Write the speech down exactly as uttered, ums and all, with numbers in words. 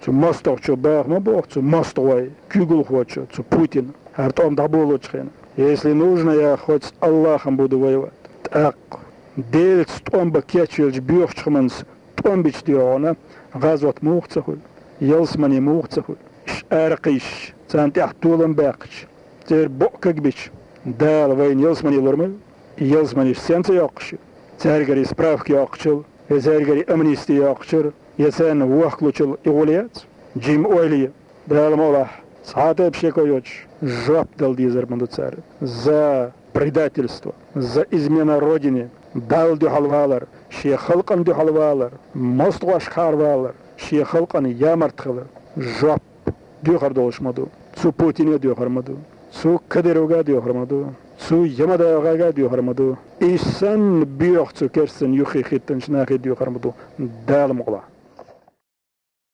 Цу мостагӀчо баха ма боху, цу мостагӀой, куьйгалхочо, цу Путина, хӀара тӀом дӀаболочу хенахь. Если нужно, я хоть с Аллахом буду воевать. ТӀаккха Делаца тӀом бан кечвелча боьхачу хӀуманца тӀом бича дуьхьа гӀазот муха ца хуьлу, ялсамани муха ца хуьлу. Уьш аракхийсича, царна тӀехь толам баьккхича, церан букъ кагбича, Дала вайна ялсамани лур ма ю. И ялсаманиш сенца йоккхуш ю? Цаьргара справка йоккхучул, я цаьргара амнисти йоккхучура, я царна вохкалучул и гӀо лаьцна? Жимма ойла е. Дала мукъалахь, цхьа а тайпа шеко йоцуш, жоп дала дезар ма ду цара. За предательство, за измена Родине, Далла дуьхьал валар, шен халкъана дуьхьал валар, мостагӀошкахьара валар, шен халкъана ямарта хилар. Жоп доьхур долуш ма ду. Цу Путине доьхур ма ду. Цу Кадыровга доьхур ма ду. Цу ЯмадаевгӀага доьхур ма ду. И санна боьха цу керстанна юххе хӀиттинчу нахе доьхур ма ду. Дала мукъалахь.